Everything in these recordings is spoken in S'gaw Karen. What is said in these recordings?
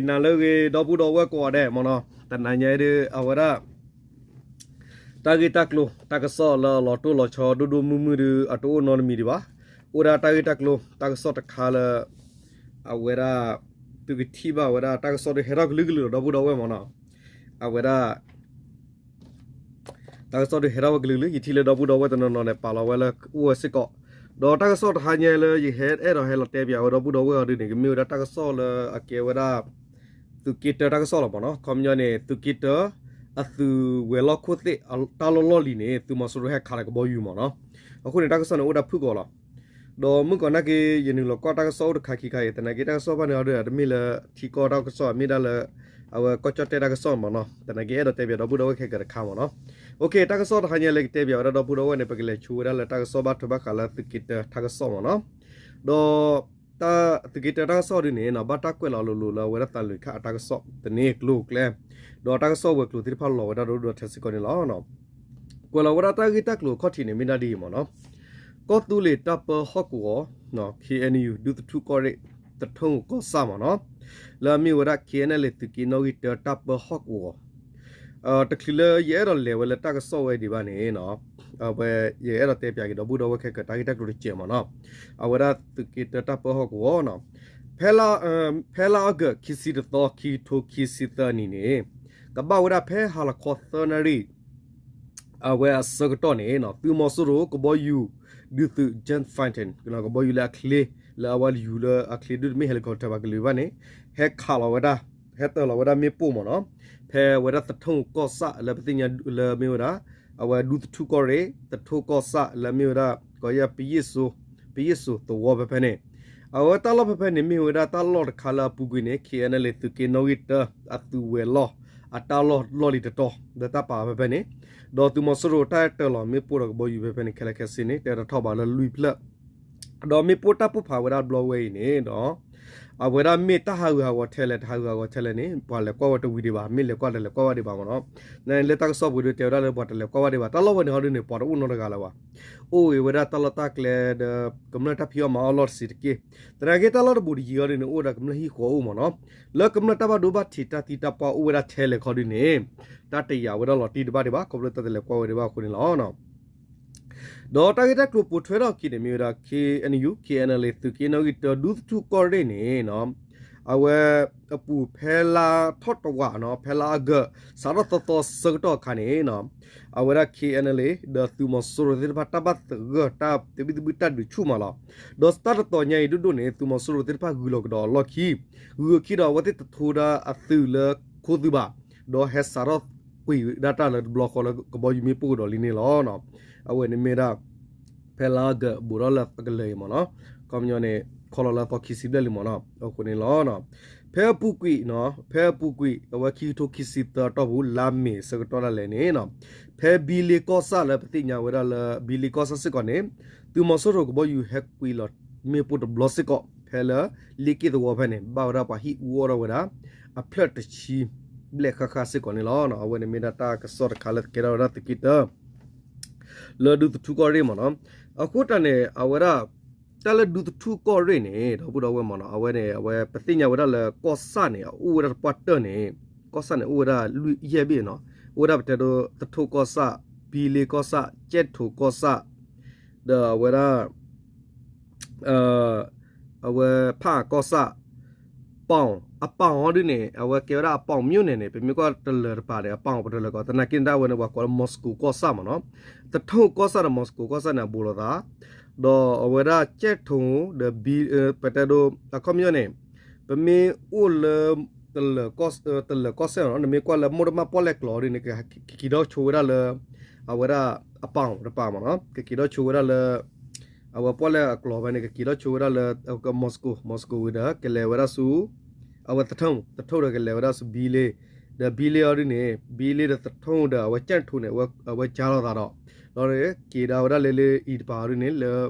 နၤလၢအဂ့ၤ ဒီပုၢ်ဒီဝဲၢ်ကိးဂၤဒဲးမ့ၢ်နီၤ, တနၤညါအံၤဒုး အဝဲဒၣ် တၢ်ဂ့ၢ်တၢ်ကျိၤ တၢ်ကစီၣ်လၢအလီၤတိၢ်လီၤဆီဒိၣ်ဒိၣ်မုၢ်မုၢ်ဒုး အတအိၣ်နီတမံၤဒံးဘၣ်. အိၣ်ဒၣ်တၢ်ဂ့ၢ်တၢ်ကျိၤ တၢ်ကစီၣ်တခါလၢ အဝဲဒၣ် သုကထံၣ်ဘၣ်ဝဲဒၣ်တၢ်ကစီၣ်ဒုးဟဲထီၣ်ကလုာ်ကလုာ်လီၤ ဒီပုၢ်ဒီဝဲၢ်မ့ၢ်နီၤ, အဝဲဒၣ် တၢ်ကစီၣ်ဒုးဟဲထီၣ်ဝဲကလုာ်ကလုာ် ယထံၣ်လၢဒီပုၢ်ဒီဝဲၢ်တနီၤနီၤန့ၣ် ပာ်လီၤဝဲလၢအိၣ်ဝဲစ့ၢ်ကီး, ဒီးတၢ်ကစီၣ်တဟါညါလၢယဟဲအဲၣ်ဒိးဟဲလီၤတဲပၠးဝဲဒီပုၢ်ဒီဝဲၢ်အီၤဒုးန့ၣ် ကမ့ၢ်ဝဲဒၣ်တၢ်ကစီၣ်လၢအကဲဝဲဒၣ် သုးက့တၢတၢ်ကစီၣ်လီၤမ့ၢ်နီၤ, ခီပညီန့ၣ် သုးက့တၢ အသုးဝဲၤလီၢ်ခိၣ်သ့ၣ် တၢ်လီၢ်လီၢ်လံၤန့ၣ် သုးမီၤစိရိၤဟဲခးလီၤကဘီယူၤမ့ၢ်နီၤ, အဃိန့ၣ် တၢ်ကစီၣ်န့ၣ်အိၣ်ဒၣ်ဖုၣ်ကိာ်လီၤ. ဒီးမုၢ်ကီၢ်နာ်က့ ယနုာ်လီၤကွၢ်တၢ်ကစီၣ်အိၣ်တခါခံခါအံၤ သနာ်က့တၢ်ကစီၣ်ဖဲန့ၣ်အီၤဒုး တမ့ၢ်လၢထံကီၢ်တၢ်ကစီၣ် မ့ၢ်ဒၣ်လၢ အဝဲကီၢ်ကၠီၣ်တဲၣ်တၢ်ကစီၣ်မ့ၢ်နီၤ, သနာ်က့အဲၣ်ဒိးတဲပၠးဒီပုၢ်ဒီဝဲၢ်ခဲကတခါမ့ၢ်နီၤ. တၢ်ကစီၣ်တဟါညါလၢကတဲပၠးဝဲဒၣ်ဒီပုၢ်ဒီဝဲၢ်န့ၣ် ပကလဲၤဆိဝဲဒၣ်လၢတၢ်ကစီၣ်ဘၣ်ထွဲဘၣ်ဃးလၢသုးက့တၢတၢ်ကစီၣ်မ့ၢ်နီၤ, ဒီး တၢ်သုးက့တၢတၢ်ကစီၣ်ဒုးန့ၣ် ဘၣ်တၢ်ကွဲးလီၤလိၤလိၤလၢအဝဲဒၣ်သးလွံၢ်ခါအတၢ်ကစီၣ်သန့ကျိၤကျဲ, ဒီးတၢ်ကစီၣ်ဝဲၤကျိၤသ့ၣ်တဖၣ်လီၤဝဲဒၣ်ဒီဒူၣ်ဒီထၢစ့ၢ်ကီးန့ၣ်လီၤ. ကွဲးလီၤဝဲဒၣ်တၢ်ဂ့ၢ်တၢ်ကျိၤအခီၣ်ထံးန့ၣ် မ့ၢ်ဒၣ်ဒ်အံၤမ့ၢ်နီၤ, ကီၢ်သူလ့ၤတၢ်ပၢဟီၣ်ကဝီၤ KNU ဒူသထူၣ်ကီၢ်ရ့ၣ် သထူၣ်ကီၢ်ဆၣ်မ့ၢ်နီၤ, လၢအမ့ၢ်ဝဲဒၣ် KNLA သုးက့နီၣ်ဂံၢ်တၢတၢ်ပၢဟီၣ်ကဝီၤ တချုးလၢယအဲၣ်ဒိးလဲၤဝဲလၢတၢ်ကစီၣ်ဝဲဒံးဘၣ်န့ၣ်, အဝဲ ယအဲၣ်ဒိးတဲပၠးက့ၤဒီပုၢ်ဒီဝဲၢ်ခဲကတၢၢ်တၢ်ဂ့ၢ်တၢ်ကျိၤတစဲးမ့ၢ်နီၤ, အဝဲဒၣ်သုးက့တၢတၢ်ပၢဟီၣ်ကဝီၤနီၤ, ဖဲ ဖဲလါအီကူး ခံဆံတသီ ခံကထိခံဆံသၢနံၣ်န့ၣ်, ကဘၣ်ဝဲဒၣ်ဖဲဟါလီၤခီသၢနၣ်ရံၣ် အဝဲအဆၢကတီၢ်န့ၣ်နီၤ သုးမီၤစိရိၤကဘီယူၤ ဒုးသုး jet fighter ကဘီယူၤလၢအချ့ လၢအဝဲယူၤလၢအချ့ဒုးတမ့ၢ် helicopter ဘၣ်ကလုာ်ဘၣ်န့ၣ်, ဟဲခးလီၤဝဲဒၣ် ဟဲတၢၤလီၤဝဲဒၣ်မ့ၣ်ပိၢ်မ့ၢ်နီၤ, ဖဲဝဲဒၣ်သထူၣ်ကီၢ်ဆၣ်လၢပသ့ၣ်ညါလၢမ့ၢ်ဝဲဒၣ် အဝဲဒူသထူၣ်ကီၢ်ရ့ၣ် သထူၣ်ကီၢ်ဆၣ်လၢမ့ၢ်ဝဲဒၣ် ကီယဲၢ် ပယ့ၣ်စိသဝီဖဲဖဲန့ၣ်, အဝဲတၢ်လီၢ်ဖဲဖဲန့ၣ် မ့ၢ်ဝဲဒၣ်တၢ်လီၢ်တခါလၢအပူၤကွံာ်န့ၣ် KNLA သုးက့နီၣ်ဂံၢ်တၢ အသုးဝဲၤလီၢ် အတၢ်လီၢ်လီၢ်လံၤတတီၤ လၢတၢ်ပာ်ဖဲဖဲန့ၣ်, ဒီးသုးမီၤစိရိၤတၢ်တၢၤလီၤမ့ၣ်ပိၢ်ဒီးကဘီယူၤဖဲဖဲန့ၣ် ခဲလၢာ်ခဲဆ့န့ၣ် တဲတထီၣ်ဘၣ်လၢလွံၢ်ဖျၢၣ် ဒီးမ့ၣ်ပိၢ်တၢ်ပိၢ်ဖးဝဲဒၣ်ဘျီဝဲအံၤန့ၣ်ဒီး အဝဲဒၣ်မ့ၢ်တၢ်ဟးဂူာ်ဟးဂီၤထဲလဲၣ် တဟးဂူာ်ဟးဂီၤထဲလဲၣ်န့ၣ် ပှၤလဲၤကွၢ်ဝဲတဝံၤဒံးဘၣ် မ့ၢ်လဲၤကွၢ်တလဲၤကွၢ်ဘၣ်ဒံးဘၣ်မ့ၢ်နီၤ, နလၢတၢ်ကစီၣ်ပူၤဒုးတဲဝဲဒၣ်လၢပှၤတလဲၤကွၢ်ဘၣ်ဒံးဘၣ် တၢ်လီၢ်ဝဲန့ၣ်ဟီဒုးန့ၣ် ပှၤတအိၣ်နီတဂၤလၢၤဘၣ်, အိၣ်ဂ့ၤဝဲဒၣ်တၢ်လီၢ်တၢ်ကျဲဒီး ကမျၢၢ်တၢ်ဖံးအီၣ်မၤအီၣ်လီၢ်တဆံးတက့ၢ်, သနာ်က့တၢ်လီၢ်တဘူးတယံၤအီၤဒုးန့ၣ် အိၣ်ဝဲဒၣ်ကမျၢၢ်ဟံၣ်ဃီအိၣ်မ့ၢ်နီၤ, လၢကမျၢၢ်တၢ်ဘၣ်ဒိဘၣ်ထံးတၢ်သံတၢ်ပှၢ်အိၣ်ဝဲဒၣ်ထဲလဲၣ်ခီဒုးန့ၣ် တၢ်တယာ်ဝဲဒၣ်လီၤတံၢ်တဘၣ်ဒံးဘၣ် ခီဖျိတၢ်တလဲၤကွၢ်ဝဲဒံးဘၣ်အဃိန့ၣ်လီၤ. ဒီးတၢ်ဂ့ၢ်တၢ်ကျိၤပိာ်ထွဲထီၣ်အခံန့ၣ်မ့ၢ်ဝဲဒၣ် KNU KNLA သုးက့နီၣ်ဂံၢ်တၢ ဒူသထူၣ်ကီၢ်ရ့ၣ်န့ၣ် အဝဲအပူၤဖဲလါထီၣ်တဝာ်နီၤ ဖဲလါအီကူး စးထီၣ်သီသီဆၢကတီၢ်အခါန့ၣ် အဝဲဒၣ် KNLA ဒီးသုးမီၤစိရိၤသ့ၣ်တဖၣ်တၢ်ဘၣ်သဂၢၢ်တၢ်သဘံၣ်သဘုၣ်တၢ်ဒုးဆူၣ်မးလီၤ. ဒီးတၢ်တတီၤညါအံၤဒိၣ်ဒိၣ်န့ၣ် သုးမီၤစိရိၤသ့ၣ်တဖၣ်ဂုၤလီၤကဒီးအလီၢ်ခံ ဂုၤအခံဒီးအဝဲသ့ၣ်တထိဒၣ်အသုးလၢခိသုးဘၣ်, ဒီးဟဲစးထီၣ်ကွံာ်ဒၣ်တၢ်လၢတဘျီဃီလၢကဘီယူၤမ့ၣ်ပိၢ်ကဒီးလံန့ၣ်လီၤ. အဝဲန့ၣ်မ့ၢ်ဒၣ် ဖဲလါအီကူးဘူးထီၣ်လၢအကလၢာ်အံၤမ့ၢ်နီၤ, ခီပညီန့ၣ် ခီလီၤလၢအသီခံဆံဘျဲၣ်လံမ့ၢ်နီၤ, အဃိန့ၣ်လီၤ. ဖဲအပူၤကွံာ်နီၤ ဖဲအပူၤကွံာ် အဝဲခံကထိခံဆံသၢအတီၢ်ပူၤ လါမ့ၤဆၢကတီၢ်ဒၣ်လဲာ်န့ၣ်နီၤ, ဖဲဘံလ့ကီၢ်ဆၣ်လၢပသ့ၣ်ညါဝဲဒၣ်လၢ ဘံလ့ကီၢ်ဆၣ်စ့ၢ်ကီးန့ၣ် သုးမီၤစိရိၤကဘီယူၤဟဲကွံာ်လီၤမ့ၣ်ပိၢ်တဘျီစ့ၢ်ကီး ဖဲလၢလ့က့ၣ်သဝီဖဲန့ၣ် ဘၣ်ဝဲဒၣ်ပှၤဟံၣ်အူအီၣ်ထီၣ်ဝဲဒၣ် အဖျၢၣ်တဆံဘျဲၣ်ဃၣ်ဃၣ်စ့ၢ်ကီးန့ၣ်လီၤ. အဝဲန့ၣ်မ့ၢ်ဒၣ်တၢ်ကစီၣ်တခါလၢကဲထီၣ်ဝဲဒၣ်သုးက့တၢ လၢဒူသထူကီၢ်ရ့ၣ်မ့ၢ်နီၤ. အဃိတၢ်န့ၣ် အဝဲဒၣ် တၢ်လၢဒူသထူကီၢ်ရ့ၣ်န့ၣ် ဒီပုၢ်ဒီဝဲၢ်မ့ၢ်နီၤ အဝဲန့ၣ် အဝဲပသ့ၣ်ညါဝဲဒၣ်လၢကီၢ်ဆၣ်န့ၣ် အအိၣ်ဝဲဒၣ်တပှၢ်တၢၢ်န့ၣ် ကီၢ်ဆၣ်န့ၣ် အိၣ်ဝဲဒၣ်လွံၢ်ယဲၢ်ဘ့ၣ်နီၤ, အိၣ်ဝဲဒၣ်ပတဲဒိ သထူကီၢ်ဆၣ်, ဘံလ့ကီၢ်ဆၣ်, ကဲၣ်ထိၣ်ကီၢ်ဆၣ်, ဒီးအဝဲဒၣ် အဝဲဖၣ်အၣ်ကီၢ်ဆၣ်, ပီၣ်, အပီၣ်ဟီဒုန့ၣ် အဝဲကဲဝဲဒၣ်အပီၣ်မၠိၣ်န့ၣ်န့ၣ် ပမ့ၢ်ကွၢ်တလၢၤတပၤန့ၣ် အပီၣ်ပတလၢၤကီး သနာ်က့န့ၣ် တၢ်ဝဲန့ၣ် ပှၤကိးလၢ Moscow ကီၢ်ဆၣ်မ့ၢ်နီၤ, သထူကီၢ်ဆၣ်ဒီး Moscow ကီၢ်ဆၣ်န့ၣ် အဘူးလိာ်သး, ဒီးအဝဲဒၣ်ကဲၣ်ထိၣ်ဒီး ပတဲဒိ အခီပညီန့ၣ် ပမ့ၢ်အိၣ်လၢ တလၢၤကီၢ်စဲၣ်နီၤ နမ့ၢ်ကွၢ်လၢမိၢ်တမၢ်ပီၣ်လဲၣ်ကျိာ်ဒုန့ၣ် ကက့ၤထီၣ်ဆိဝဲဒၣ်လၢ အဝဲဒၣ်အပီၣ်တပၤမ့ၢ်နီၤ ကက့ၤထီၣ်ဆိဝဲဒၣ်လၢ အဝဲပီၣ်လဲၣ်အကျိာ်ဖဲန့ၣ် ကက့ၤထီၣ်ဆိဝဲဒၣ်လၢ Moscow, Moscow ဝံၤဒီး ကလဲၤဝဲဒၣ်ဆူ အဝဲသထူ, သထူဒီးကလဲၤဝဲဒၣ်ဆူဘံလ့, ဒီးဘံလ့အီၤဒုန့ၣ် ဘံလ့ဒီးသထူဒီး အဝဲကဲၣ်ထိၣ်န့ၣ် အဝဲကၢလိာ်သးဒီး ဒီးက့ၤဒၣ်ဝဲဒၣ်လၢလၢအံၤတပၤအီၤဒုန့ၣ် လၢ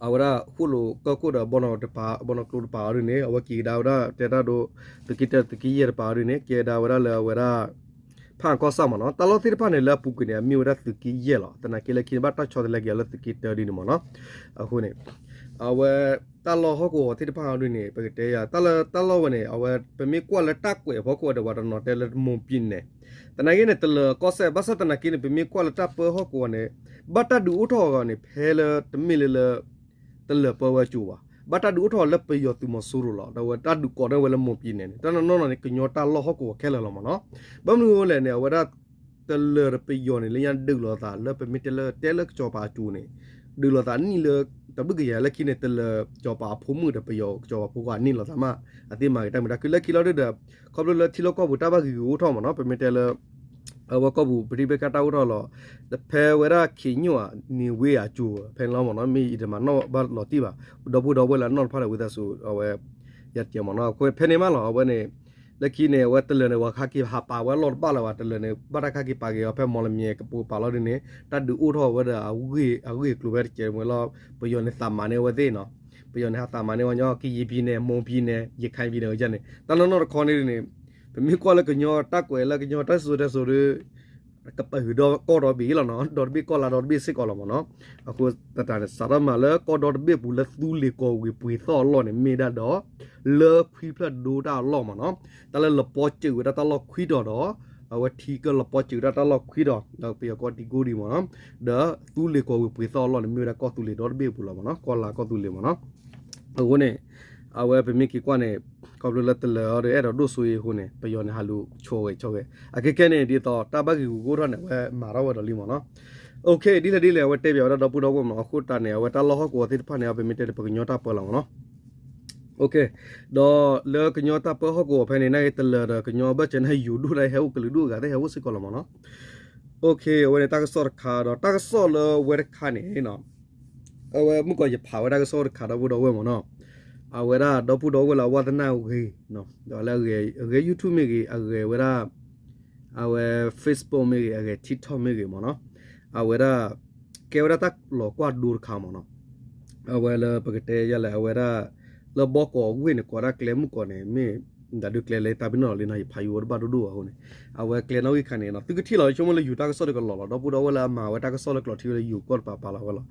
အဝဲဒၣ်ဃိၣ်လိာ်ကီၢ်ခိၣ်ဒီး ဘီနီၣ်ကျိတပၤအီၤဒုန့ၣ် အဝဲက့ၤကဒါဝဲဒၣ်တဲတၢ်ဒိ သုးက့တၢ သုးက့ယဲၢ်တပၤအီၤဒုန့ၣ် ကဲဒၣ်ဝဲဒၣ်လၢအဝဲဒၣ် ဖၣ်အၣ်ကီၢ်ဆၣ်မ့ၢ်နီၤ တၢ်လီၢ်သ့ၣ်တဖၣ်န့ၣ် လၢအပူၤကွံာ်န့ၣ် အမ့ၢ်ဝဲဒၣ်သုးက့ယဲၢ်လီၤ. သနာ်က့လၢခံန့ၣ် ဘၣ်တၢ်ဆီတလဲက့ၤအီၤလၢသုးက့တၢဒ်န့ၣ်မ့ၢ်နီၤ. အဃိန့ၣ် အဝဲ တၢ်လီၢ်ဟီၣ်ကဝီၤသ့ၣ်တဖၣ်အံၤဒ်န့ၣ် ပကတဲယၤ တၢ်လီၢ်ဝဲန့ၣ် အဝဲပမ့ၢ်ကွၢ်လၢတၢ်ကွဲးအဖီခိၣ်ဒီး ပှၤတနီၤတဲလၢ မွန်ပြည်နယ် သနာ်က့န့ၣ် တလၢၤကီၢ်စဲၣ် ဘၣ်ဆၣ်သနာ်က့န့ၣ် ပမ့ၢ်ကွၢ်လၢတၢ်ပၢဟီၣ်ကဝီၤန့ၣ် ဘၣ်တၢ်ဒုးအိၣ်ထီၣ်အဂီၢ်န့ၣ် ဖဲလၢတမ့ၢ်လၢလၢ တလၢၤပၢဝဲအစိၤဘၣ်. ဘၣ်တၢ်ဒုးအိၣ်ထီၣ်လၢပယီၤသုးမီၤစိရိၤလီၤ. ဒီးဝဲတၢ်ဒုးကိးန့ၢ်ဝဲလၢ မွန်ပြည်နယ် န့ၣ် တၢ်နီၢ်နီၢ်န့ၣ် ကညီတၢ်လီၢ်ဟီၣ်ကဝီၤခဲလၢာ်လီၤမ့ၢ်နီၤ. ဘၣ်မနုၤအဃိလဲၣ်န့ၣ် အဝဲဒၣ် တလၢၤဒီးပယီၤန့ၣ် လၢညါဒုးလိာ်သးလၢ ပမ့ၢ်တဲလၢ တဲလၢကစီၤပၤအစိၤန့ၣ် ဒုးလိာ်သးနံၣ်လၢ တဘျုးကယၤလၢခံန့ၣ် တလၢၤကစီၤပၤအဖိမုၣ်ဒီးပယီၤကစီၤပၤဖိခွါန့ၣ်လိာ်သးမး အသ့ၣ်မၤက့ၤတၢ်မုာ်တၢ်ခုၣ်လၢခံလီၤဒုဒီး ခီဖျိလၢထံလီၢ်ကီၢ်ပူၤတၢ်ဘၣ်ဂံာ်ဂူာ်အိၣ်ထီၣ်မ့ၢ်နီၤ ပမ့ၢ်တဲလၢ အဝဲကီၢ်ပူၤပဒံပကၢ်တၢ်အိၣ်ထီၣ်လီၤ. ဒီးဖဲဝဲဒၣ် ခ့ညိၣ်ဧါ န့ၣ်ဝ့ၢ်အစိၤ ဖဲန့ၣ်လီၤမ့ၢ်နီၤ မ့ၢ်ယတမၤနီၣ်ဘၣ်လီၤတံၢ်ဘၣ် ဒီပုၢ်ဒီဝဲၢ်လၢအနီၣ်တဖၣ်ဒီးဝံသးစူၤ အဝဲ ယတဲမ့ၢ်နီၤ အဃိဖဲန့ၣ်မးလီၤ အဝဲန့ၣ် လၢခံန့ၣ် အဝဲတလၢၤန့ၣ် ပှၤခါက့ၤဟးပာ်ဝဲအလီၢ်တဘၣ်လၢၤဘၣ် တလၢၤန့ၣ် ဘၣ်တၢ်ခါက့ၤပာ်က့ၤအီၤဖဲမီၢ်လမၠဲၣ်ကပိာ်ကပၤလီၤဒ်န့ၣ် တၢ်ဒုးအိၣ်ထီၣ်ဝဲဒီး အဂ့ၢ်အကျိၤဖဲတကဲးဝဲလီၤ ပယီၤန့ၣ်သးမၤန့ၢ်အဝဲသ့ၣ်နီၤ ပယီၤန့ၣ်ဟးသးမၤန့ၢ်ဝဲညီ ကယံာ်ပံၤန့ၣ် မိၢ်ပံၤန့ၣ် ယခါပံၤန့ၣ်ဝဲန့ၣ် တၢ်နီၢ်နီၢ်တခီန့ၣ်န့ၣ် ပမ့ၢ်ကွၢ်လၢကညီတၢ်ကွဲးလၢကညီတၢ်စံၣ်စိၤတဲစိၤဒီး ကပာ်ဃုာ်ဒီးကီၢ်ဒီဘ့ၣ်လီၤနီၤ ဒီတဘ့ၣ်ကီၢ်လါဒီတဘ့ၣ်စ့ၢ်ကီးလီၤမ့ၢ်နီၤ အဃိသတးန့ၣ် စးထီၣ်မၤလၢကီၢ်ဒီတဘ့ၣ်ပူၤလၢသူလ့ၤကီၢ်ဝ့ၢ်ပှ့ၤသီၣ်အလီၢ်န့ၣ် မ့ၢ်ဒၣ်ဒီး လၢခွံဖျၢၣ်ဒိတၢ်အလီၢ်မ့ၢ်နီၤ တၢ်လၢလပီစၢၤဝဲဒၣ်တၢ်လီၢ်ခွံတီၤဒီး အဝဲထံကၢလပီစၢၤဝဲဒၣ်တၢ်လီၢ်ခွံတီၤ ဒီးပယီၤကီၢ်တံၤကိၢ်ဒံးမ့ၢ်နီၤ ဒီးသူလ့ၤကီၢ်ဝ့ၢ်ပှ့ၤသီၣ်အလီၢ်န့ၣ် မ့ၢ်ဝဲဒၣ်ကီၢ်သူလ့ၤဒီတဘ့ၣ်ပူၤလီၤမ့ၢ်နီၤ ကီၢ်လါကီၢ်သူလ့ၤမ့ၢ်နီၤ အဃိန့ၣ် အဝဲပမ့ၢ်က့ၤကွၢ်န့ၣ် ခီဖျိလၢတလၢၤအီၤဒီးအဲၣ်ဒိးဒိၣ်စိအံၤအဃိန့ၣ် ပယီၤန့ၣ်ဟးလူၤဆိၣ်ဂဲၤဆိၣ်ဂဲၤ အခဲခဲန့ၣ် ဒ်သိးတၢ်ဘၣ်ဂံာ်ဂူာ်အိၣ်ထီၣ်န့ၣ် အဝဲမၤထီၣ်ဝဲဒီးလံမ့ၢ်နီၤ ဒ်လဲၣ်ဒ်လဲၣ် အဝဲတဲပၠးဝဲဒၣ်ဒီပုၢ်ဒီဝဲၢ်မ့ၢ်နီၤ အဃိတၢ်န့ၣ် အဝဲတၢ်လီၢ်ဟီၣ်ကဝီၤသ့ၣ်တဖၣ်န့ၣ် အပမ့ၢ်တဲဒီးပကညီတၢ်ပၢလီၤမ့ၢ်နီၤ ဒီးလၢကညီတၢ်ပၢဟီၣ်ကဝီၤဖဲန့ၣ် နာ်က့တလၢၤဒီးကညီဘၢၣ်စၢၤန့ၣ် ယိၤဒိၣ်ဒၣ်ဟဲအိၣ်ကလုာ်ဒူၣ်အဂၤသ့ၣ်ဟဲအိၣ်စ့ၢ်ကီးလီၤမ့ၢ်နီၤ အဝဲန့ၣ်တၢ်ကစီၣ်တခါဒီး တၢ်ကစီၣ်လၢဝဲတခါန့ၣ် အဝဲမုၢ်ကီးယဖးဝဲတၢ်ကစီၣ်တခါဒီပုၢ်ဒီဝဲၢ်မ့ၢ်နီၤ အဝဲဒၣ်ဒီပုၢ်ဒီဝဲၢ်လၢအဝါသနာဂ့ၤ ဒီးလၢအဂဲၤ အဂဲၤ YouTube မ့ၢ်ဂ့ၤ အဂဲၤဝဲဒၣ် အဝဲ Facebook မ့ၢ်ဂ့ၤ အဂဲၤ TikTok မ့ၢ်ဂ့ၤမ့ၢ်နီၤ အဝဲဒၣ် ကဲဝဲဒၣ်တၢ်လီၤကွၢ်ဒိတခါမ့ၢ်နီၤ အဝဲလၢပကတဲယၤလဲၣ် အဝဲဒၣ် လၢဘီကီးအဂ့ၢ်န့ၣ် ကိးဒၣ်ကျဲမုၢ်ကီးန့ၣ် မ့ၢ်ဒၣ်ဒုးကျဲလၢတၢ်ပ့ၤနီၣ်လီၤလံနီၤ ယဖးယိၤဝဲတဘၣ်ဒိၣ်ဒိၣ်ဘၣ်အဃိန့ၣ် အဝဲကျဲနီၣ်ဂံၢ်ခါန့ၣ်နီၤ သုကထံၣ်လီၤဆိကမိၣ်လၢယိၤတၢ်ကစီၣ်တကလီၤလီၤ ဒီပုၢ်ဒီဝဲၢ်လၢအမၤဝဲတၢ်ကစီၣ်လၢကျိးထံဝဲလၢယိၤကီၢ်တပၤပာ်လီၤဝဲလီၤ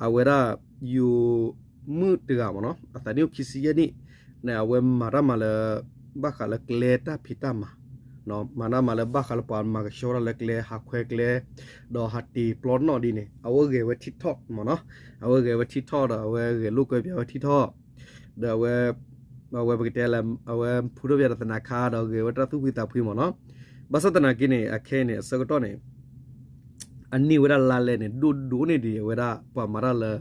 အဝဲဒၣ် ယိၤမုၣ်တဂၤမ့ၢ်နီၤ အသးနံၣ်အိၣ်ခံဆံယဲၢ်နံၣ်န့ၣ် အဝဲမၤတၢ်မၤလၢ ဘၣ်ဃးလၢကျဲတၢ်ဖံးတၢ်မၤ မၤတၢ်မၤလၢဘၣ်ဃးလၢပှၤမၤကဆှီတၢ်လၢကျဲ ဟးခွဲကျဲ ဒီးဟးတ့ၤပျီနီၣ်ဒ်န့ၣ် အဝဲဂဲၤဝဲ TikTok မ့ၢ်နီၤ အဝဲဂဲၤဝဲ TikTok ဒီးအဝဲဂဲၤလိာ်ကွဲပၠးဝဲ TikTok ဒီးအဝဲ အဝဲပကတဲလၢ အဝဲဖုထီၣ်ပၠးဒီးသနးခါဒီးဂဲၤဝဲတၢ်သူၣ်ဖှံသးဖှံမ့ၢ်နီၤ ဘၣ်ဆၣ်သနာ်က့န့ၣ် အခဲအံၤန့ၣ် အဆၢကတီၢ်န့ၣ် အန့ၢ်ဝဲဒၣ်လါလဲန့ၣ် ဒိၣ်ဒိၣ်န့ၢ်ဒံးဝဲဒၣ် ပှၤမၤတၢ်လၢ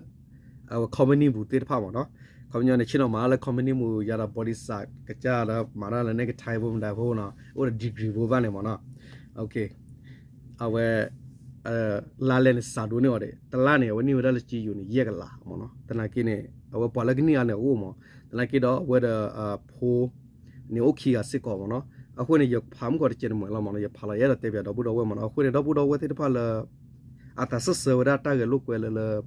အဝဲ company ပူၤသ့ၣ်တဖၣ်မ့ၢ်နီၤ ခီပညီန့ၣ် ဆ့ၣ်နီၤမၤတၢ်လၢ company ပူၤ ယၤဒီး ဘီဒံစး ကစၢ်လၢမၤတၢ်လၢ နကထါဖိမတၤဖိနီၤ အိၣ်ဒီး degree ဖိဘၣ်န့ၣ်မ့ၢ်နီၤ အဝဲ လါလဲန့ၣ် စးဒိၣ်န့ၢ်အီၤဒီး တလါန့ၣ် အဝဲန့ၢ်ဝဲဒၣ်လၢစ့ယိၤန့ၣ် ယဲၢ်ကလးမ့ၢ်နီၤ သနာ်က့န့ၣ် အဝဲပှၤလၢကန့ၢ်အါန့ၣ်အအိၣ်မ့ၢ် သနာ်က့ဒီးအဝဲဒီး ဖိ န့ၣ်အိၣ်ခံဂၤစ့ၢ်ကီးမ့ၢ်နီၤ အဃိန့ၣ် ယဖးမုၢ်ကီးတကဲးတမှဲၤလီၤမ့ၢ်နီၤ ယဖးလီၤယအဲၣ်ဒိးတဲပၠးဒီပုၢ်ဒီဝဲၢ်မ့ၢ်နီၤ အဃိန့ၣ် ဒီပုၢ်ဒီဝဲၢ်သ့ၣ်တဖၣ်လၢ အသးစၢၢ်ဆၢဝဲဒၣ်တၢ်ဂဲၤလိာ်ကွဲလၢလၢ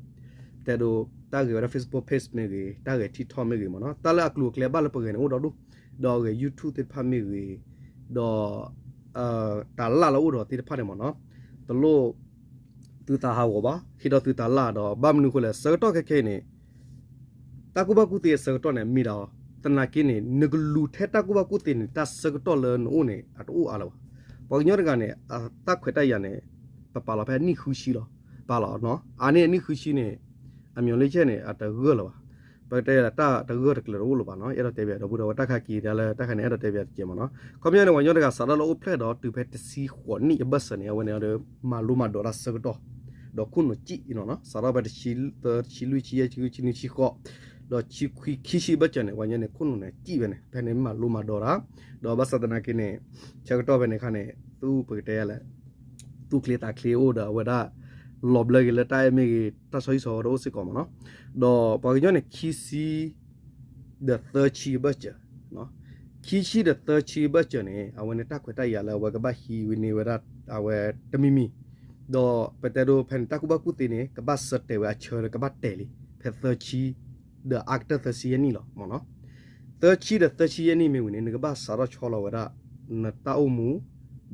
တဲဒိး တၢ်ဂဲၤဝဲဒၣ် Facebook page မ့ၢ်ဂ့ၤ တၢ်ဂဲၤ TikTok မ့ၢ်ဂ့ၤမ့ၢ်နီၤ တၢ်လၢအကျိၤအကျဲဘၣ်လၢပဂဲၤန့ၣ်အိၣ်ဒီဒူၣ် ဒီးဂဲၤ YouTube သ့ၣ်တဖၣ်မ့ၢ်ဂ့ၤ ဒီး တၢ်လၢ်လၢအိၣ်ဒီးသ့ၣ်တဖၣ်န့ၣ်မ့ၢ်နီၤ တလိၣ် သုသးဟးဂီၤဘၣ် ဟ့ၣ်ဒီးသုတၢ်လၢ်ဒီး ဘၣ်မနုၤအဃိလဲၣ် ဆၢကတီၢ်ခဲခဲအံၤန့ၣ် တၢ်ကူၣ်ဘၣ်ကူၣ်သ့အဆၢကတီၢ်န့ၣ် မ့ၢ်ဒၣ် သနာ်က့န့ၣ် နကလူၤထဲတၢ်ကူၣ်ဘၣ်ကူၣ်သ့န့ၣ် တၢ်ဆၢကတီၢ်လၢနအိၣ်န့ၣ် အတအိၣ်အါလၢၤဘၣ်. ပှၤကညီတဂၤန့ၣ် အတၢ်ခွဲးတၢ်ယာ်န့ၣ် ပပာ်လီၤဖဲအနံၣ်ဃုဆံလီၤ. ပာ်လီၤနီၤ အါန့ၢ်အနံၣ်ဃုဆံန့ၣ် အမျီၤလ့ဆဲၣ်န့ၣ် အတဂၢၢ်လၢၤဘၣ်. ပကတဲလၢတၢ်တဂၢၢ်တကျၢၤတအိၣ်လၢၤဘၣ်နီၤ အဲၣ်ဒိးတဲပၠးဒီပုၢ်ဒီဝဲၢ် တၢ်ခါက့ၤဒၣ်လၢတၢ်ခါန့ၣ် အဲၣ်ဒိးတဲပၠးတကဲးမ့ၢ်နီၤ ခီပညီန့ၣ် ပှၤကညီတဂၤစးထီၣ်လၢအိၣ်ဖျဲၣ်ဒီးတုၤဖဲတဆံဃိးနံၣ်အဘၢၣ်စၢၤန့ၣ် အဝဲန့ၣ်ဒီး မၤလိမၤဒိးတၢ်ဆၢကတီၢ် ဒီးခိၣ်နူာ်စံၣ်နီၤ စးထီၣ်ဖဲတဆံသၢ တဆံလွံၢ် ဆံယဲၢ် ဆံဃု ဆံနွံ ဆံဃိး ဒီးဆံခွံ ခံဆံဘၢၣ်စၢၤန့ၣ် ပှၤကညီန့ၣ် ခိၣ်နူာ်န့ၣ်စံၣ်ဝဲန့ၣ် ဖဲန့ၣ်မၤလိမၤဒိးတၢ် ဒီးဘၣ်ဆၣ်သနာ်က့န့ၣ် ဆၢကတီၢ်ဖဲန့ၣ်အခါန့ၣ် သူၣ်ပကတဲလဲၣ် သူၣ်ချ့သးချ့အိၣ်ဒီးအဝဲဒၣ် လီၤဘျၢက့ၤလၢတၢ်အဲၣ်မ့ၢ်ဂ့ၤ တၢ်ဆီဟံၣ်ဆီဃီဒီးအိၣ်စ့ၢ်ကီးမ့ၢ်နီၤ ဒီးပှၤကညီန့ၣ် ခံဆံ ဒီးသၢဆံဘၢၣ်စၢၤ ခံဆံဒီးသၢဆံဘၢၣ်စၢၤန့ၣ် အဝဲန့ၣ်တၢ်ခွဲးတၢ်ယာ်လၢအဝဲကဘၣ်ဟံးဝဲန့ၢ်ဝဲဒၣ် အဝဲတမံၤမံၤ ဒီးပတဲဒိဖဲန့ၣ် တၢ်ကူၣ်ဘၣ်ကူၣ်သ့န့ၣ် ကဘၣ်ဆၢတဲာ်ဝဲအဆၢဒီးကဘၣ်တဲာ်လံ ဖဲသၢဆံ ဒီးအါကတၢၢ်သၢဆံယဲၢ်နံၣ်လီၤမ့ၢ်နီၤ သၢဆံဒီးသၢဆံယဲၢ်နံၣ်မ့ၢ်ဝံၤန့ၣ် နကဘၣ်စးထီၣ်ဆီလီၤဝဲဒၣ် နတၢ်အိၣ်မူ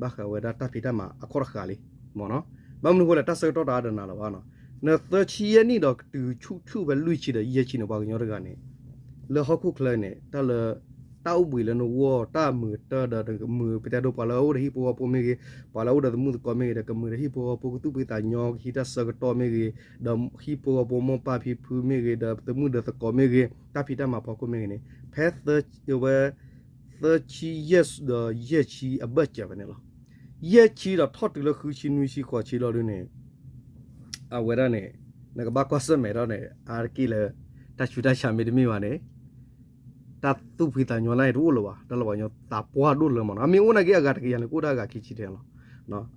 ဘၣ်ဃးဝဲဒၣ်တၢ်ဖံးတၢ်မၤအခီၣ်တဃာ်လံမ့ၢ်နီၤ ဘၣ်မနုၤအဃိလဲၣ် တၢ်ဆၢကတီၢ်တအါဒီးနၤလၢၤဘၣ်နီၤ နသၢဆံယဲၢ်နံၣ်ဒီးကတုၤဆူၣ်ဆူၣ်ဖဲလွံၢ်ဆံဒီးယဲၢ်ဆံန့ၣ် ပှၤကညီတဂၤန့ၣ် လၢဟီၣ်ခိၣ်ချၢန့ၣ် တၢ်လၢ တၢ်အိၣ်ဘှံးလၢနဂီၢ် တၢ်မုာ်တၢ်ဒီးနမုာ် ပတဲဒိပှၤလၢအအိၣ်ဒီးဟံၣ်ဖိဃီဖိမ့ၢ်ဂ့ၤ, ပှၤလၢအအိၣ်ဒီးသမုၣ်သကိးမ့ၢ်ဂ့ၤ ဒီးကမုာ်ဒီးဟံၣ်ဖိဃီဖိ ကသူၣ်ဖှံသးညီ ကဟံးတၢ်ဆၢကတီၢ်မ့ၢ်ဂ့ၤ, ဒီးဟံၣ်ဖိဃီဖိမိၢ်ပၢ်ဖံဖုမ့ၢ်ဂ့ၤ ဒီးသမုၣ်ဒီးသကိးမ့ၢ်ဂ့ၤ တၢ်ဖံးတၢ်မၤဖီခိၣ်မ့ၢ်ဂ့ၤန့ၣ် ဖဲဝဲ သၢဆံယဲၢ်ဒီးယဲၢ်ဆံအဘၢၣ်စၢၤဖဲန့ၣ်လီၤ. ယဲၢ်ဆံဒီးထီၣ်တုၤလၢဃုဆံနွံဆံဃိးဆံလီၤဒုန့ၣ် အဝဲဒၣ်န့ၣ် နကဘၣ်ကွၢ်ဆၢၣ်မဲာ်ထီၣ်န့ၣ် အါတက့ၢ်လၢ တၢ်ဆူးတၢ်ဆါမ့တမ့ၢ်ဘၣ်န့ၣ် တၢ်သူၣ်ဖှံသးညီန့ၣ်တအိၣ်လၢၤဘၣ်, တၢ်လၢပှၤကညီသးပှၢ်ဒိၣ်လၢၤမ့ၢ်နီၤ. အမ့ၢ်အိၣ်နာ်က့အဂၤတကယၤန့ၣ် ကအိၣ်ဒၣ်အဂၤခံဆံထဲလီၤ.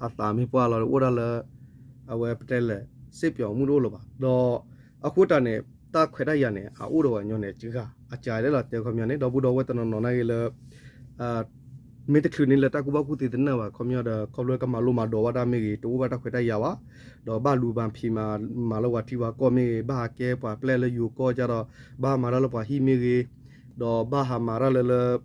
အသးမ့ၢ်ပှၢ်လီၤ အိၣ်ဒၣ်လၢ အဝဲပတဲလဲၣ် စ့ပျီမုၣ်တအိၣ်လၢၤဘၣ်. ဒီးအဃိတၢ်န့ၣ် တၢ်ခွဲးတၢ်ယာ်န့ၣ် အအိၣ်ဒီးပှၤကညီန့ၣ် တဂၤ အစးဒဲးလီၤတဲခီပညီန့ၣ် ဒီပုၢ်ဒီဝဲၢ်တနီၤနီၤနာ်က့လၢ မ့ၢ်တချုးန့ၣ်လၢတၢ်ကူၣ်ဘၣ်ကူၣ်သ့တနၢၣ်ဘၣ် ခီပညီဒီး ခီဖျိကမၤလိမၤဒိးဘၣ်တၢ်မ့ၢ်ဂ့ၤ တအိၣ်ဘၣ်တၢ်ခွဲးတၢ်ယာ်ဘၣ်, ဒီးဘၣ်လူၤဘၣ်ဖံးမၤ မၤလၢပှၤထံပှၤကီၢ်မ့ၢ်ဂ့ၤ, ဘၣ်ဟးကဲပှၤပျဲၢ်လၢယိၤကီၢ်ကဒီး ဘၣ်မၤတၢ်လၢပှၤဟံၣ်မ့ၢ်ဂ့ၤ, ဒီးဘၣ်ဟးမၤတၢ်လၢလၢ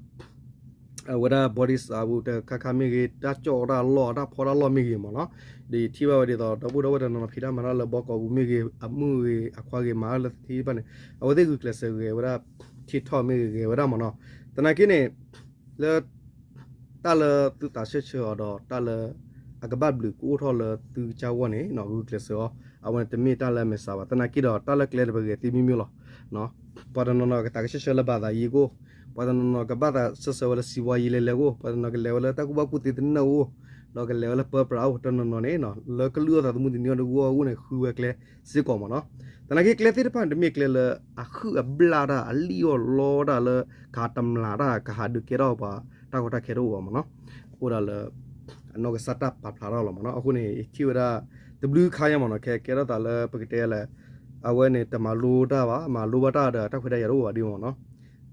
အဝဲဒၣ် body စးပူၤတခါခါမ့ၢ်ဂ့ၤ, တၢ်ကၠီၣ်တၢ်လီၢ် တၢ်ဖီတၢ်လီၢ်မ့ၢ်ဂ့ၤမ့ၢ်နီၤ. ဒီးယထံၣ်ဘၣ်ဝဲဒ်သိး ဒီပုၢ်ဒီဝဲၢ်တနီၤနီၤဖံးတၢ်မၤတၢ်လၢဘီကီးပူၤမ့ၢ်ဂ့ၤ, အမုၣ်ဂ့ၤ အခွါဂ့ၤ မၤတၢ်လၢသထံတဖၣ်န့ၣ် အဝဲသ့ၣ်ဂုာ်ကျဲးစၢးဂဲၤဝဲဒၣ် ထံထီၣ်မ့ၢ်ဂ့ၤ ဂဲၤဝဲဒၣ်မ့ၢ်နီၤ. သနာ်က့န့ၣ် လၢ တၢ်လၢသုသးဆၢဆၢအီၤဒီး တၢ်လၢ အကဘၣ်ဘျုးကအိၣ်ထီၣ်လၢသုကစၢ်ဂီၢ်န့ၣ် ဂုာ်ကျဲးစၢးအီၤ, အဝဲန့ၣ်တမ့ၢ်တၢ်လၢအမဲာ်ဆှးဘၣ်. သနာ်က့ဒီး တၢ်လၢကျဲန့ၣ် ပဂဲၤသ့မ့ၢ်မ့ၢ်လီၤ. ပှၤတနီၤနီၤကသးကဆှဲဆှၢလၢဘၣ်သးယံၤကိၣ်, ပှၤတနီၤနီၤကဘၣ်သးဆၢဆၢဝဲလၢစံးဘှါယံၤလဲၤလဲၤကိၣ်, ပှၤတနီၤကလဲၤဝဲလၢတၢ်ကူၣ်ဘၣ်ကူၣ်သ့တနၢၣ်အိၣ်, ဒီးကလဲၤဝဲလၢပၢပြးအိၣ်, တနီၤနီၤန့ၣ် လၢကလုၢ်အီၣ်သးသမူတနံၤအီၤတဂီၢ်အဂီၢ်န့ၣ် ဃုဝဲကျဲစ့ၢ်ကီးမ့ၢ်နီၤ. သနာ်က့ကျဲသ့ၣ်တဖၣ်န့ၣ် တမ့ၢ်ကျဲလၢအဟုၣ်အဘျၣ်တၢ် အလံၣ်အီၣ်လီတၢ်လၢ ကဟးတမျးတၢ် ကဟးဒုးကဲထီၣ်ပှၤတၢ်ကီတၢ်ခဲတအိၣ်ဘၣ်မ့ၢ်နီၤ. အိၣ်ဒၣ်လၢ အနီၢ်ကစၢ်တၢ်ပာ်ဖျါထီၣ်လီၤမ့ၢ်နီၤ. အဃိန့ၣ် ယထံၣ်ဝဲဒၣ် တဘျုးခါညါမ့ၢ်နီၤ ကဲကဲထီၣ်သးလၢပကတဲလဲၣ် အဝဲန့ၣ် တမၤလိတၢ်ဘၣ်, မၤလိဘၣ်တၢ်ဒီး တၢ်ခွဲးတၢ်ယာ်တအိၣ်ဘၣ်ဒ်မ့ၢ်နီၤ.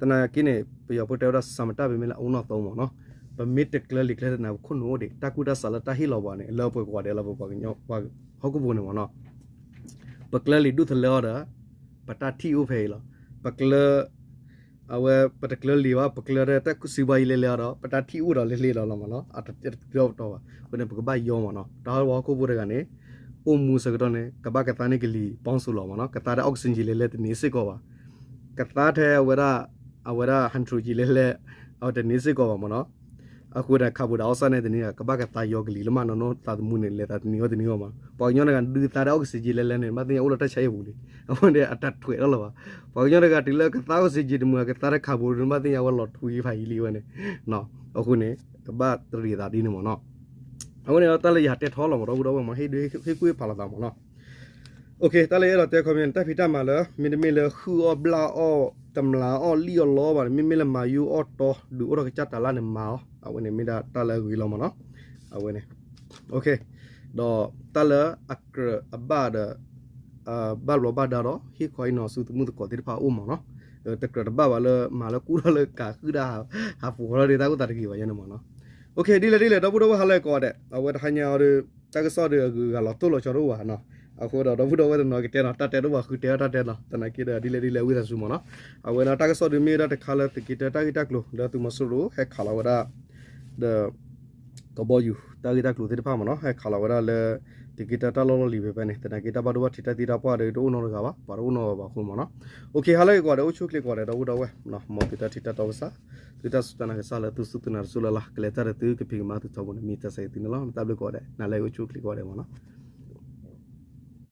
သနာ်က့န့ၣ် ပယီၤဖိတဲဝဲဒၣ် စမတပမ့ၢ်လၢအအိၣ်နီၢ်သိမ့ၢ်နီၤ, ပမ့ၢ်တကျၢၤလံာ်ကျဲတနၤ ပခိၣ်နူာ်အိၣ်ဒံး တၢ်ကူၣ်တၢ်ဆးလၢတၢ်ဟ့ၣ်လီၤပှၤန့ၣ် လၢပှဲၤကွၢ်ဒဲးလီၤ ပပှၤကညီ ပှၤဟီၣ်ခိၣ်ဖိန့ၣ်မ့ၢ်နီၤ. ပကျၢၤလံာ်ဒူၣ်သလၢအီၤဒီး ပတၢ်ထံၣ်အိၣ်ဖဲအံၤလီၤ. ပကျၢၤ အဝဲ ပတကျၢၤလံာ်ဘၣ် ပကျၢၤဒီးတၢ်ကူၣ်စံးဘှါယံၤလဲၤလဲၤအီၤဒီး ပတၢ်ထံၣ်အိၣ်ဒီးလဲၤလဲၤလီၤလီၤမ့ၢ်နီၤ. အတပျီပတီၢ်ဘၣ်. အဃိန့ၣ် ပကဘၣ်ယီမ့ၢ်နီၤ. တၢ်ဟီၣ်ဝဲဟီၣ်ခိၣ်ဖိတဂၤန့ၣ် အိၣ်မူဆၢကတီၢ်န့ၣ် ကဘၣ်ကသါန့ၢ်ကလံၤပီၣ်စူၤလီၤမ့ၢ်နီၤ. ကသါထဲ oxygen ယံၤလဲၤလဲၤတန့ၢ်စ့ၢ်ကီးဘၣ်. ကသါထဲအဝဲဒၣ် အဝဲဒၣ် hydrogen ယံၤလဲၤလဲၤ အဝဲတန့ၢ်စ့ၢ်ကီးဘၣ်မ့ၢ်နီၤ. အဃိန့ၣ် carbon dioxide န့ၣ်တန့ၢ် ကဘၣ်ကသါယီၤကလံၤလၢမၤနီၢ်နီၢ်သးသမူန့ၣ် လဲၤသးတန့ၢ်အီၣ်တန့ၢ်အီၣ်မ့ၢ်. ပှၤကညီတဂၤဒုးသါထဲ oxygen ယံၤလဲၤလဲၤန့ၣ် ဘၣ်သ့ၣ်ညါအိၣ်လၢတၢ်ဆါဟံၣ်ပူၤလံ. အဃိန့ၣ် အတၢ်ထွဲးထီၣ်လၢၤဘၣ်. ပှၤကညီတဂၤတုၤလၢကသါ oxygen တမုာ် ကသါထဲ carbon န့ၣ် ဘၣ်သ့ၣ်ညါဝဲလီၤထွံဖးယံၤလံဝဲန့ၣ်. အဃိန့ၣ် ကဘၣ်တရံးသးဒ်န့ၣ်မ့ၢ်နီၤ. အဃိန့ၣ်ဒီး တၢ်လၢယဟးတဲထီၣ်လီၤမ့ၢ် ဒီပုၢ်ဒီဝဲၢ်မ့ၢ် ဟ့ၣ်ဒုးဟ့ၣ်ကူၣ်ဟ့ၣ်ဖးလိာ်သးမ့ၢ်နီၤ. တၢ်လၢယအဲၣ်ဒိးတဲခီပညီန့ၣ် တၢ်ဖံးတၢ်မၤလၢ မ့တမ့ၢ်လၢဟုၣ်အီၣ်ဘျၣ်အီၣ် တမျးအီၣ်လံၣ်အီၣ်လီဘၣ်န့ၣ် မ့မ့ၢ်လၢမၤယိၣ်အီၣ်တီ ဒုးအိၣ်ထီၣ်ကစၢ်တၢ်လၢန့ၣ်မၤအီၤ အဝဲန့ၣ်မ့ၢ်ဒၣ်တၢ်လၢအဂ့ၤလီၤမ့ၢ်နီၤ. အဝဲန့ၣ် ဒီးတၢ်လၢအကြၢးအဘၣ်ဒီး ဘၣ်ဘျီးဘၣ်ဒါဒီး ဟ့ၣ်ခီဟ့ၣ်နီၤဆူသမုၣ်သကိးသ့ၣ်တဖၣ်အအိၣ်မ့ၢ်နီၤ. တကြၢးတဘၣ်ဘၣ်လၢမၤလၢကူၣ်ထီၣ်လၢကးဃုာ်ဒၣ် ဟးပူၤဃီလီၤဒီး တၢ်အိၣ်သးတဂ့ၤဘၣ်ယဲန့ၣ်မ့ၢ်နီၤ. ဒ်လဲၣ်ဒ်လဲၣ် ဒီပုၢ်ဒီဝဲၢ်ဟါလၢကိးဂၤဒဲး အဝဲတဟါညါအီၤဒီး တၢ်ကစီၣ်ဒီးအဂုၤအဂၤလီၤတိၢ်လီၤဆီတအိၣ်ဘၣ်နီၤ. အဃိဒီးဒီပုၢ်ဒီဝဲၢ်တနီၤကတဲနီၤ တၢ်တဲတအိၣ်ဘၣ်ဃုတဲအီၣ်တၢ်တဲနီၤ. သနာ်က့ဒီး ဒ်လဲၣ်ဒ်လဲၣ်ဝံသးစူၤမ့ၢ်နီၤ. အဝဲဒီးတၢ်ကစီၣ်ဒုးမ့ၢ်ဝဲဒၣ်တခါလၢသုးက့တၢတၢ်ဂ့ၢ်တၢ်ကျိၤ လၢသုးမီၤစိရိၤဟဲခးလီၤဝဲဒၣ် ဒီး ကဘီယူၤ တၢ်ဂ့ၢ်တၢ်ကျိၤသ့ၣ်တဖၣ်မ့ၢ်နီၤ ဟဲခးလီၤဝဲဒၣ်လၢ သုးက့တၢတၢ်လီၢ်လီၢ်လံၤဖဲဖဲန့ၣ် သနာ်က့တၢ်ဘၣ်ဒိဘၣ်ထံးတၢ်သံတၢ်ပှၢ်ဒီးတအိၣ်နီတဂၤဘၣ် ပှၤတအိၣ်နီတဂၤဘၣ်အဃိမ့ၢ်နီၤ. အိၣ်ခ့ ဟါလၢဂ့ၤကိးဂၤဒဲး အိၣ်ဆူၣ်အိၣ်ချ့ကိးဂၤဒဲး ဒီပုၢ်ဒီဝဲၢ် မ်သုတၢ်ထံၣ်တၢ်တီကစၢ် သုတၢ်စူၢ်တၢ်နာ်ကစၢ်လၢသုစူၢ်သုနာ်တစူၢ်လၢ်လၢ် ကလဲၤတၢ်ဒီးသုကဖံးကမၤသုထီဘိန့ၣ် မ့ၢ်တၢ်ဆၢဂ့ၤသုန့ၣ်လီၤ. တၢ်ဘျုးကိးဂၤဒဲး နၤလၢဂ့ၤ အိၣ်ဆူၣ်အိၣ်ချ့ကိးဂၤဒဲးမ့ၢ်နီၤ.